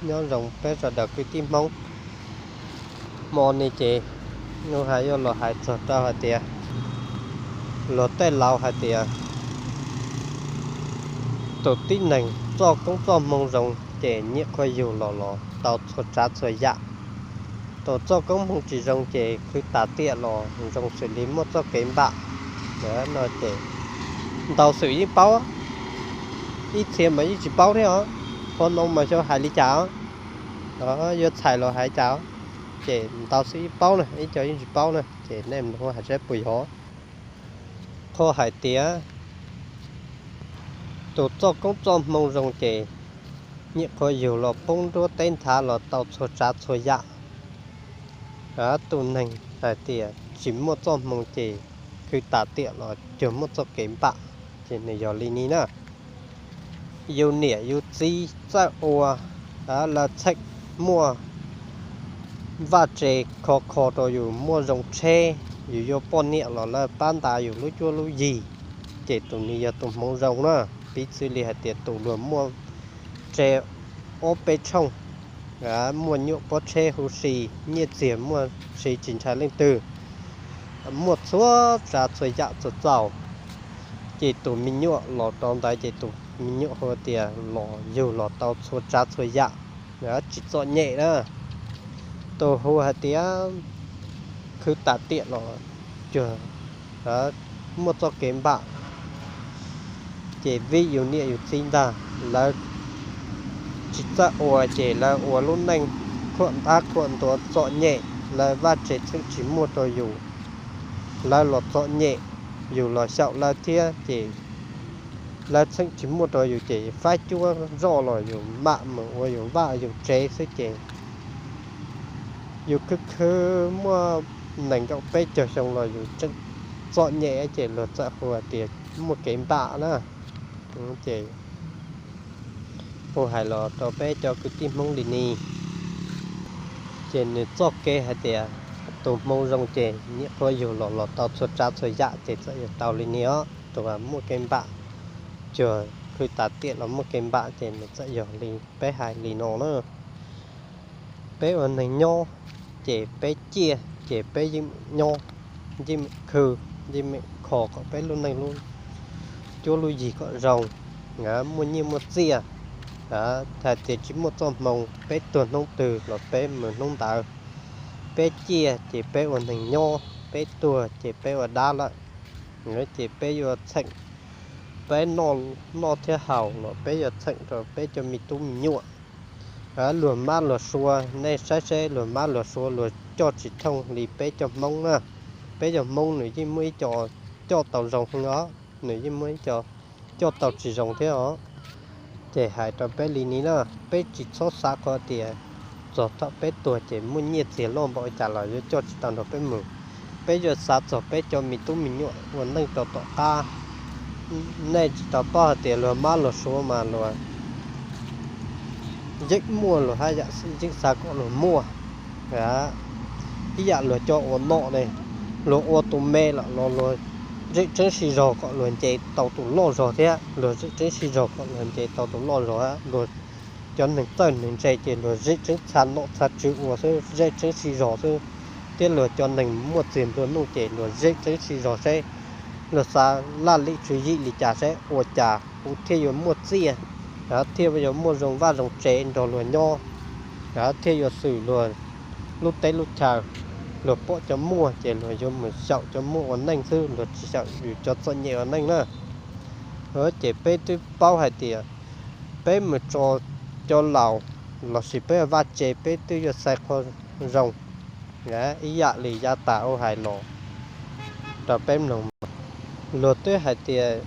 Nyob zoo peb sawv daws kwv tij Hmoob. Hmo no ces kuv hais yuav los hais txog rau hais tias, luag tej laus hais tias tus tib neeg txoj koob txoj hmoo zoo ces nyiam qhuav yug los los tau txhua tsav txhua yam. Tus txoj koob hmoo tsis zoo ces khwv tas tiam los zoo xws li muaj txoj kev npam. No ces ntau xwm yeej paub, ib txhia mas yeej tsis paub thiab os. Qhov no mas xyov hais li cas, yuav txhais los hais cas, ces ntau xwm yeej paub na, ib co yeej tsis paub na, ces nej mloog hais saib puas yog. Qhov hais tias tus txoj koob txoj hmoo zoo ces nyiam qhuav yug los poob nruab teb nthav los tau txhua tsav txhua yam. Tus neeg hais tias tsis muaj txoj hmoo ces khwv tas tiam los cuag muaj txoj kev npam, ces nws yog li ni na. Yus niam yus txiv txawj ua, lawv txheem muaj vaj tse kho kho rau yus, muaj zoo tsheb, yus yuav poj niam los lawv pab ntas yus lub cuab lub yig, ces tus nws yog tus hmoov zoo na. Piv txwv li hais tias tus luag muaj tse ob peb tshooj, muaj nyuam pob tsheb huv si, nyiaj txiag muaj si tsis ntshai leej twg, muaj txhua tsav txhua yam txhua txaus, ces tus me nyuam los rau ntawd ces tus me nyuam hu tias los yug los tau txhua tsav txhua yam, tsis txom nyem na. Tus hu hais tias khwv tas tiam los cuag muaj txoj kev npam, ces vim yus niam yus txiv ntag, lawv tsis txawj ua ces lawv ua lub neej khuam ntab khuam ntuav txom nyem, lawv vaj tse txheem tsis muaj rau yus, lawv los txom nyem, yus los xyaum lawv thiab ces lawv txheem tsis muaj rau yus ces faib cuab zoj los yus mam mus ua yus vaj yus tsev xwb ces yus khwv khwv muaj nees nkaum peb caug xyoo los yus tseem txom nyem ces luag txawm hu tias muaj kev npam na. Ces hu hais los rau peb cov kwv tij Hmoob li ni, ces nws txoj kev hais tias tus hmoo zoo ces nyiam qhuav yug los los tau txhua tsav txhua yam ces txawm yog tau li ni os. Tus muaj kev npam, cuag khwv tas tiam los muaj kev npam ces nws txawm yog li peb hais li no na. Peb ua neeg nyob ces peb ciaj ces peb yeej meem nyob, yeej meem khw, yeej meem kho kom peb lub neej lub cuab lub yig kom zoo, muaj nyiaj muaj txiaj. Hais tias tsis muaj txoj hmoo, peb tuag hnub twg los peb mus hnub ntawd. Peb ciaj ces peb ua neeg nyob, peb tuag ces peb ua dab lawm. Ces peb yuav txheem, peb noj thiab haus los peb yuav txheem rau peb cov me tub me nyuam. Luag mab luag suav, nej saib seb luag mab luag suav luag coj tsis thooj li peb cov Hmoob na. Peb cov Hmoob nws yeej muaj ib co coj tau zoo heev os, nws yeej muaj ib co coj tau tsis zoo thiab os. Ces hais rau peb li ni na, peb tsis txhob xav qhov tias txog thaum peb tuag ces muaj nyiaj txiag loj npaum li cas los yuav coj tsis tau nrog peb mus. Peb yuav xav txog peb cov me tub me nyuam ua neej rau tom qab. Nej tsis tau paub hais tias luag mab luag suav mas luag yeej muaj luag haj yam yeej xav kom luag muaj. Ib yam luag coj ua nom ne, luag ua tus me lawm los luag zeem tseeb sib zog kom luag nce tau tus loj zog thiab, luag zeem tseeb sib zog kom luag nce tau tus loj zog. Luag cov neeg txawj neeg ntse ces luag zeem tseeb txha nom txha tswv ua xwb, zeem tseeb sib zog xwb. Thiab luag cov neeg muaj txiag nplua nuj ces luag zeem tseeb sib zog seb luag xav laj lim tswv yim li cas seb ua cas kuv thiaj yuav muaj txiaj, thiaj yuav muaj zoo vaj zoo tsev nrog luag nyob, thiaj yuav xwm luag lub teb lub chaw. Luag pom cov muaj ces luag yuav mus xyaum cov muaj ua neej xwb, luag tsis xyaum yus cov txom nyem ua neej na. Ces peb twb paub hais tias peb mus tso cov laus lossis peb vaj tse peb twb yuav xaiv qhov zoo. Ib yam li yav tas ua hais los rau peb mloog, luag twb hais tias